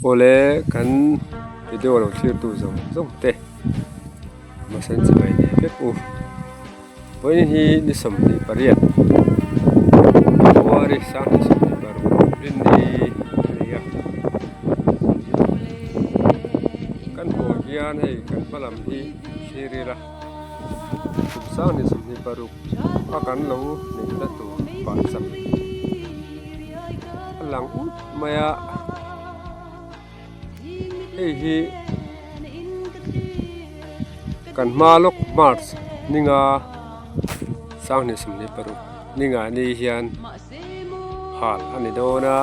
Awle kan video lo thlir tu zawng zawng te hmasawn chibai leh vek u. Vawiin hi ni 28 February 2026 rinni a ni a. Kan hmuh hian hei kan hma lam hi thlir ila kum 2026 a kan lo neihna tur pah chak a lang ut mai a hei hi kan hma lawk march ninga 2026 ninga ni hian hal a ni dawn a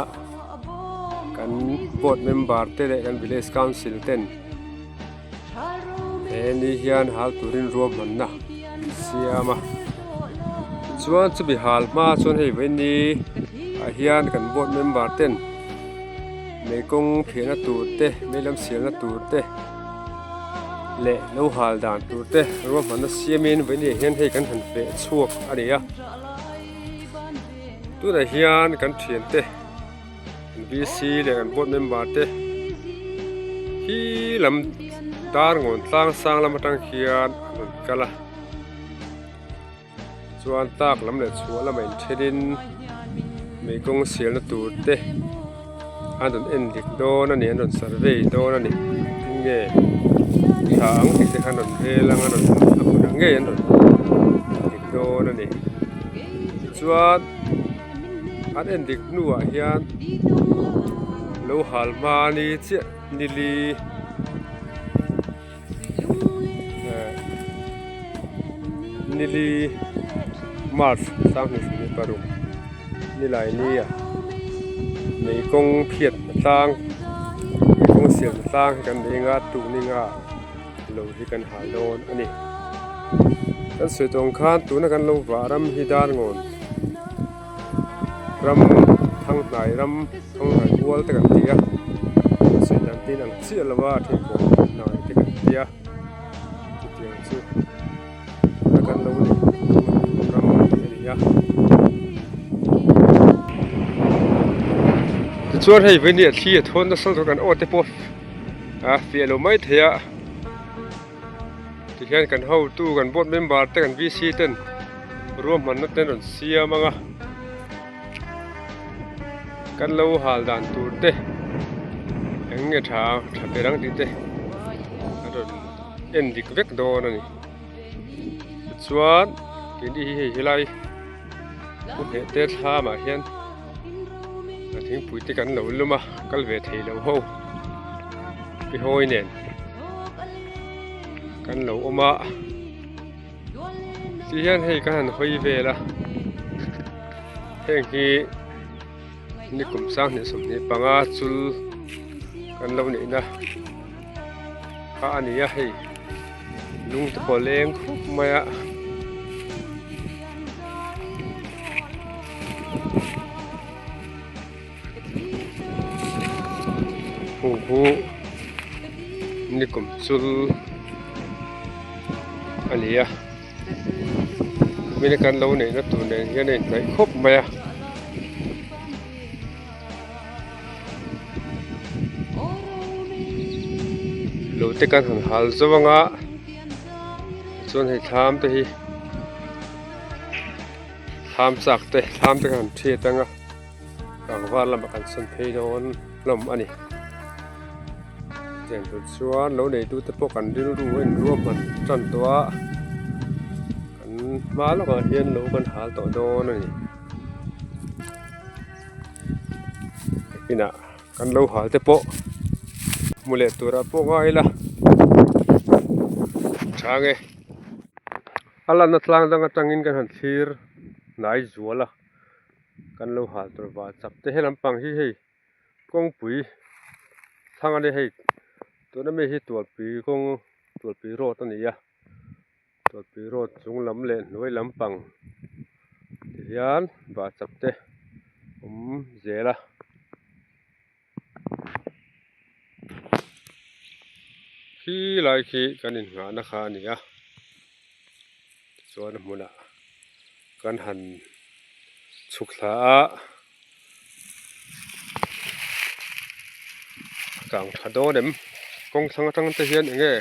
kan board member te leh kan village council ten he ni hian hal turin ruahmanna an siam a tichuan chumi hal hma chuan hei vawiin ah hian kan board member ten mei kawng phiahna tur te mei lam sialna tur te leh lo hal dan tur te ruahmanna siamin vawiin ah hian hei kan han feh chhuak a ni a tunah hian kan thiante VC leh kan board member te hi lam dar ngawn tlang sang lam atang hian an rawn kal a chuan tlak lam leh chhuah lamah inthenin mei kawng sialna tur te an rawn en dik dawn a ni an rawn survey dawn a ni enge tha ang tih te kha an rawn rel ang a a hmunah ngei an rawn dik dawn a ni chuan. An en dik hnuah hian lo hal hma ni chiah nili eh nili march 2026 nilai nia mei kawng phiat tlang mei kawng siam tlang hi kan nei anga tuk ninga lo hi kan hal dawn a ni. Kan sawi tawh ang khan tuna kan lo vah ram hi Darngawn ram Thanghnai ram Thanghnai mual te kan ti a kan sawi dan te inang chiah lo a then pawh hnai te kan ti a chutiang chu tuna kan lo neih ram a ni a. Tichuan hei vei nia thli a thawn nasa lutuk a kan aw te pawh a fiah lo mai thei a tihian kan hotu kan board member te kan VC ten ruahmanna te an rawn siam ang a kan lo hal dan tur te eng nge tha tha ber ang tih te an rawn en dik vek dawn a ni tichuan keini hi hei helai pu hneh te thlam ah hian. A thingpui te kan lo lum a kal ve thei lo ho pi hawi nen kan lo awm a ti hian hei ka han hawi vel a heng hi nikum 2025 chul kan lo neihna kha a ni a hei lung te pawh a leng khawp mai a. Hung hu nikum chul a ni a mite kan lo neihna tur nen hian a inhnaih khawp mai a. Lo te kan han hal zauh ang a tichuan hei thlam te hi. Thlam chak te thlam te khan thiat anga kangvar lamah kan sawn phei dawn hlawm a ni. Tiang tur chuan lo neitu te pawh kan rilru a inruahman tan tawh a kan hma lawkah hian lo kan hal tawh dawn a ni. Inah kan lo hal te pawh hmu leh turah pawh ngai ila chang e. A lanna tlang dang atangin kan han thlir hnai zual a kan lo hal tur vah chak te he lampang hi hei kawngpui thlang a nia hei tuna mi hi tualpui kawng tualpui road a ni a tualpui road chung lam leh hnuai lampang ti hian vah chak te awm zel a. Khi lai khi kan innghahna kha a ni a tichuan a hmunah kan han chhuk thla a. kang tha dawn em kawng thlang atang te hian eng nge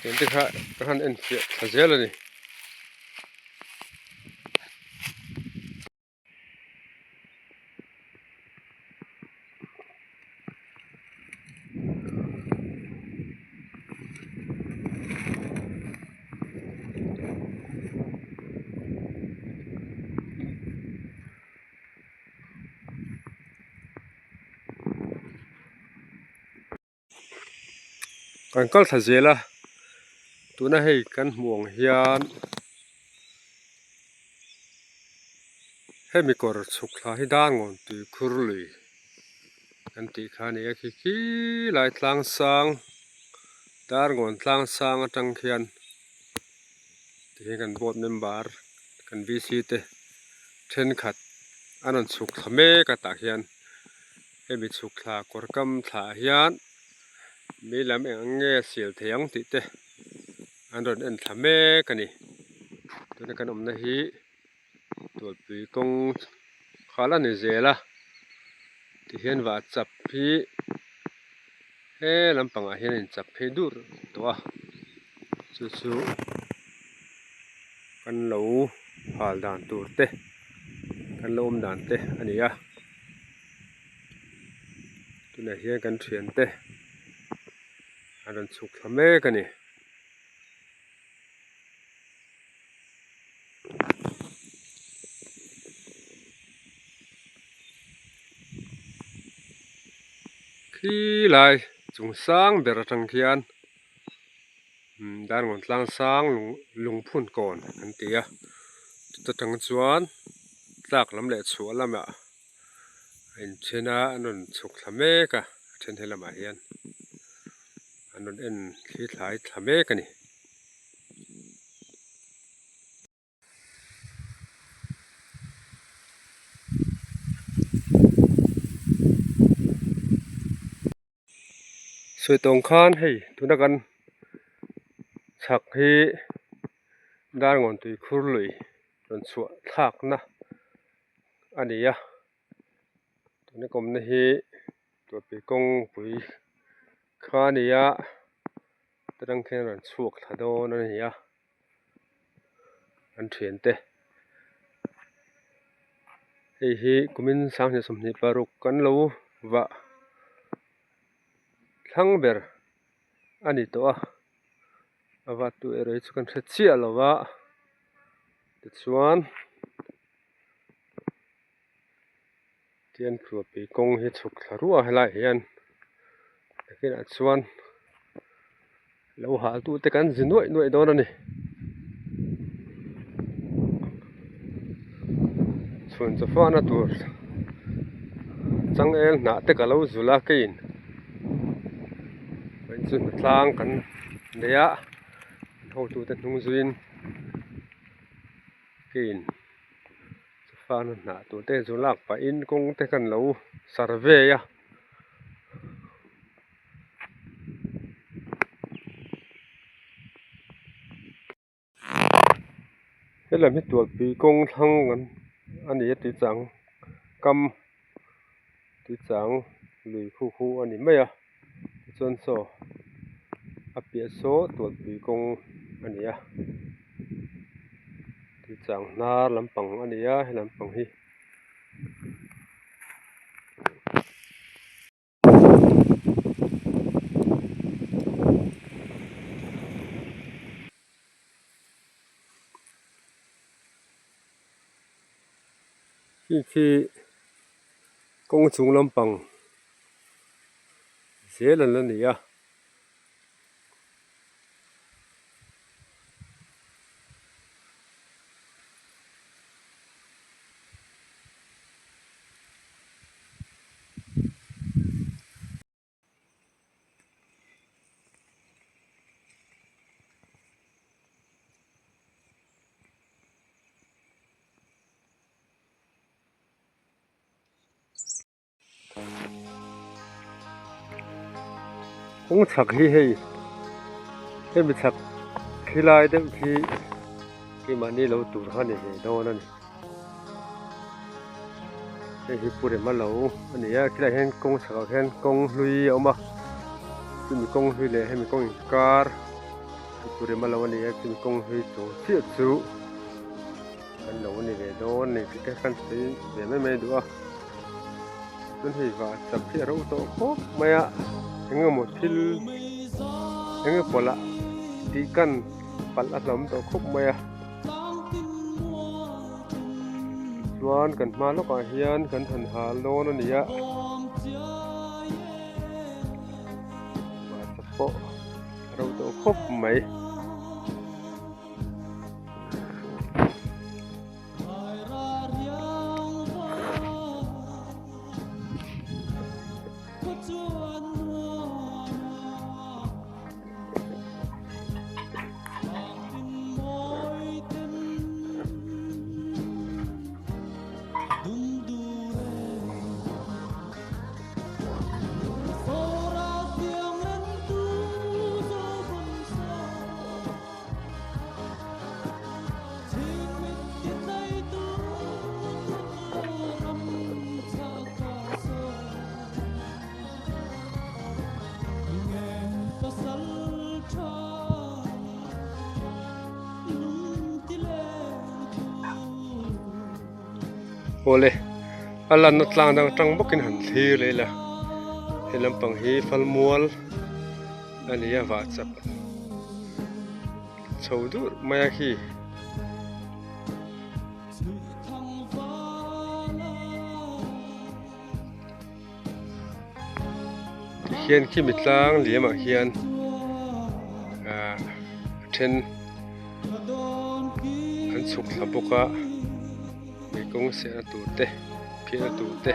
tun te kha ka han en fiah thla zel a ni. Kan kal thla zel a tuna hei kan hmuh ang hian hemi kawr chhuk thla hi Darngawn tui khur lui kan tih kha a ni a khi khi lai tlang sang Darngawn tlang sang atang khian tihian kan board member kan V_C te thenkhat an rawn chhuk thla mek a tah khian. Hemi chhuk thla kawr kam thla ah hian mi lam eng ang nge sial thei ang tih te an rawn en thla mek a ni. Tuna kan awmna hi tualpui kawng khal a ni zel a tihian vah chap hi he lampangah hian a inchap phei dur tawh a chu chu kan lo hal dan tur te kan lo awm dan te a ni a. Tunah hian kan thiante an rawn chhuk thla mek a ni. Khi lai chung sang ber atang khian Darngawn tlang sang lungphun kawn an ti a chuta tang chuan tlak lam leh chhuah lamah a inthen a an rawn chhuk thla mek a a then he lamah hian an rawn en thli thlai thla mek a ni. Sawi tawng khan hei tuna kan chhak hi Darngawn tui khur lui rawn chhuah thlakna a ni a tuna kawmna hi tuahpui kawngpui kha a ni a atang khian rawn chhuak thla dawn a ni a. An thiante hei hi kumin sanghnih 26 kan lo vah thlang ber a ni tawh a a vat tu erawh hi chu kan hre chiah lo va tichuan tian tluahpui kawng hi chhuk thla ruah a helaiah hian nakinah chuan lo hal tute kan zi nuaih nuaih dawn a ni chhun chaw fahna tur changel hnah te ka lo zul a keiin chu hnatlang kan nei a hotute hnung zuiin keiin. Chufana hnah tur te chu lak pahin kawng te khan lo survey a. Helam hi tualpui kawng thlang an a ni a tui chang kam tui chang lui khu khu a ni mai a tichuan saw a piah saw tualpui kawng a ni a. Tuichang hnar lampang a ni a he lampang hi. Hei khi kawng chung lampang zel an la ni a. Kawng chhak hi hei hemi chhak khilai deuh khi keimahni lo tur kha a ni ve dawn a ni. Hei hi Pu Rema lo a ni a, khilaiah hian kawng chhakah hian kawng hlui a awm a, chumi kawng hlui leh hemi kawng inkar hi Pu Rema lo a ni a, chumi kawng hlui chung chiah chu kan lo ni ve dawn a ni tih te khan sawi ve mai mai duh a, chuan hei vah chak hi a ro tawh khawp mai a, eng emaw thil eng emaw pawlh ah tih kan palh a hlawm tawh khawp mai a. Chuan kan hma lawkah hian kan han hal dawn a ni a mahse pawh a ro tawh khawp mai. Awle a lanna tlang dang atang bawkin han thlir leh ila he lampang hi falmual a ni a vah chak chho dur mai a khi. Tikhian khimi tlang liamah khian ah a then an chhuk thla bawk a mei kawng sehna tur te phiahna tur te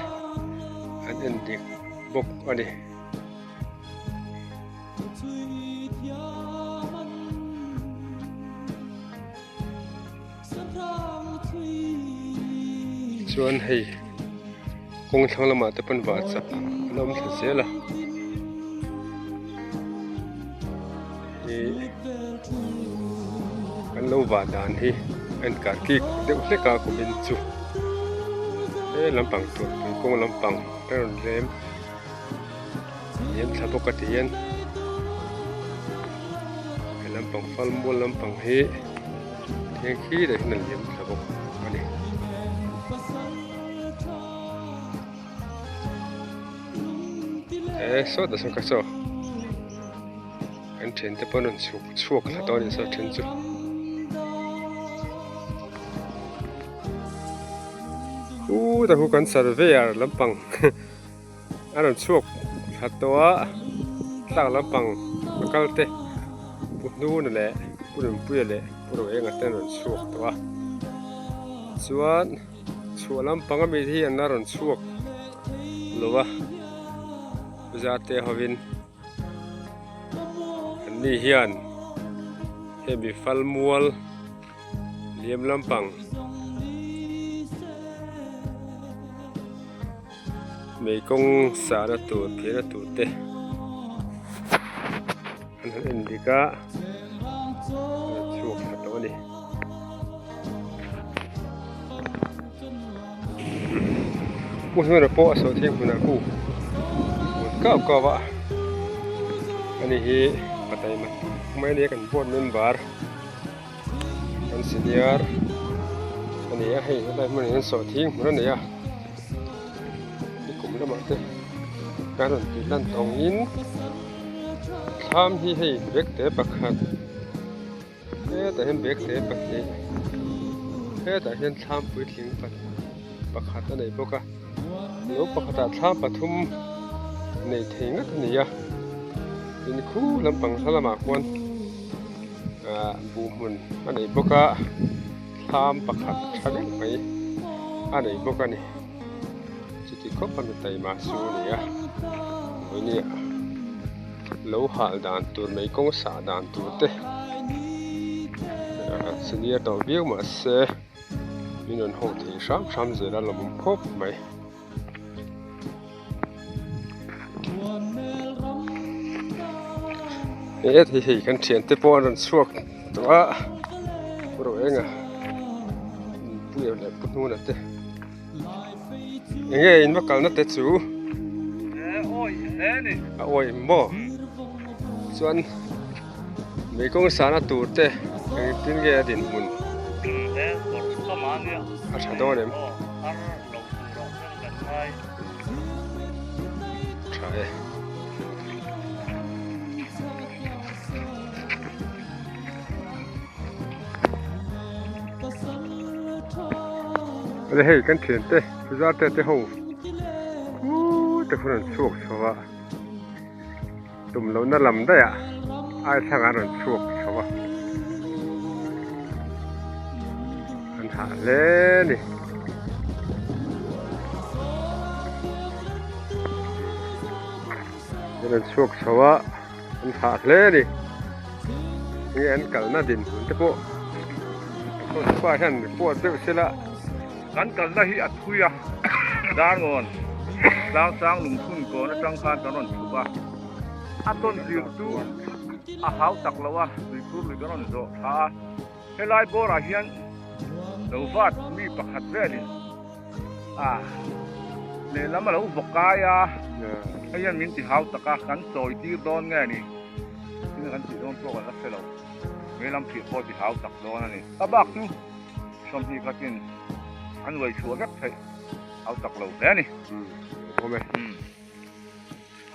an en dik bawk a ni. Chuan hei kawng thlang lamah te pawn vah chak an awm thla zel a ih an lo vah dan hi a inkar kik deuh hlek a kumin chu he lampang tur pui kawng lampang a rawn lem liam thla bawk a ti hian he lampang fal mual lampang hi theng khi leh hian a liam thla bawk a ni. E sawtah sawn kha saw kan thiante pawh an rawn chhuk chhuak thla tawh a nih saw then chu. Khutah khu kan surveyor lampang. A rawn chhuak thla tawh a tlak lampang a kal te pu hnuna leh pu nunpuia leh pu roenga te an rawn chhuak tawh a chuan chhuah lampang ami hi an la rawn chhuak lo a puja te hovin an ni hian hemi falmual. Liam lampang mei kawng sahna tur phirna tur te an han en dik a a chhuak thla tawh a ni. Pu hnuna pawh a sawi thei hmunah ku kut kau kau a ani hi pataima mai a nia kan board member. Kan senior a ni a hei helai hmunah hian sawhthing hmun a nei a nikum lamah te kan rawn tih lan tawngin thlam hi hei bag te pakhat hetah hian bag te pahnih hetah hian thlam puitling pakhat a nei bawk a lo pakhatah thlam pathum nei thei ngat a ni a tin khu lampang hla lamah khuan. Ahh buh hmun a nei bawk a thlam pakhat tha deuh mai a nei bawk a ni chuti khawp a mi taima chu a ni a vawinia lo hal dan tur mai kawng sah dan tur te ahh senior tawh viau mahse min rawn ho thei hram hram zel a lawmawm khawp mai. He thei hei kan thian te pawh an rawn chhuak tawh a pu ro enga puia leh pu hnuna te. Enge in va kalna te chu? A awih maw? Chuan mei kawng sahna tur te engtin nge a dinhmun? A tha dawn em? Tha e. Awle hei kan thian te Puzar te te ho khuu te khuan an chhuak chho a tum lohna lam daih ah ai thlang ah an rawn chhuak chho a an hah hle a ni. An rawn chhuak chho a. An hah hle a ni. Enge an kalna dinhmun te pawh pa hian report deuh sela. Kan kalna hi a thui a, Darngawn tlangsang lungphun kawn atang khan kan rawn chhuk a, a tawn zir chu a hau tak lo a, tuikhur lui kan rawn zawh thla a, helai bawrah hian lo vat mi pakhat velin A lehlam a lo vaw kai a, hei hian min ti hau tak a, kan chawi tir dawn nge ni? Tinge kan tih dawn pawh kan la hre lo, lehlam thih pawh ti hau tak dawn a ni. Ka bak chu 20 khatin an uai chhuah vek theih hau tak lo hle a ni. Awm e.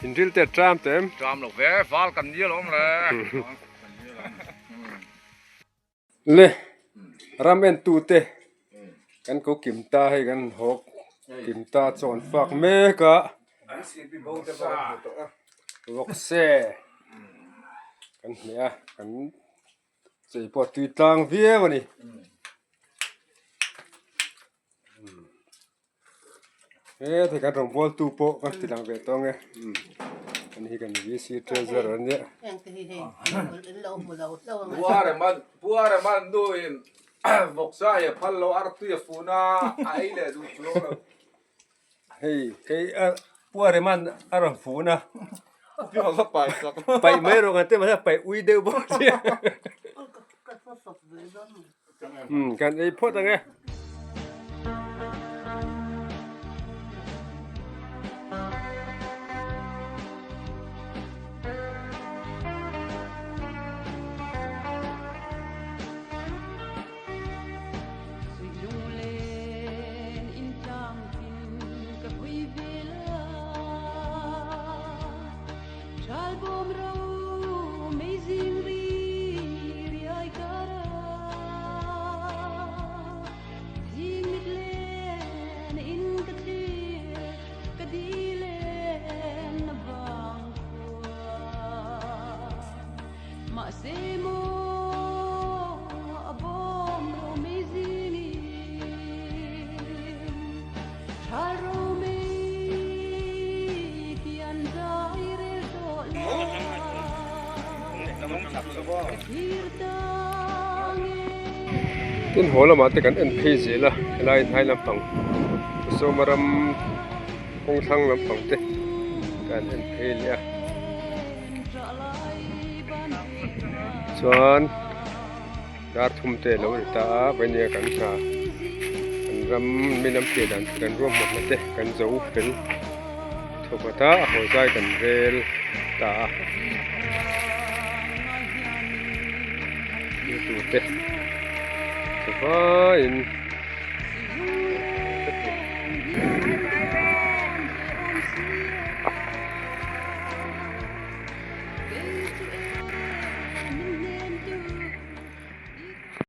Inril te tram te em? Tram lo ve, val kan ni alawm le. Le ram en tu te kan ko kim ta hei kan hawk kim ta chawn fak mek a vawkse kan hmeh a kan chei pawh a tui tlang viau a ni. He thei kan rawngbawltu pawh kan ti lang ve tawh ang e ani hi kan VC treasurer a nia. Puareman nuin vawksa ei a phal lo artui a fun a a ei leh duh chuang lo. Hei hei a Puareman a rawn fun a paih mai rawh kan ti mahse a paih ui deuh bawk sia kan ei phawt ang e. Tin haw lamah te kan en phei zel a helai hnai lampang Sawma ram kawng thlang lampang te kan en phei leh a chuan dar thum te alo ri ta a vainia kan hna kan ram mi lam piah dan te kan ruahmanna te kan zo fel thawkhat a a haw zai kan rel ta a thil tur te chuvaiin.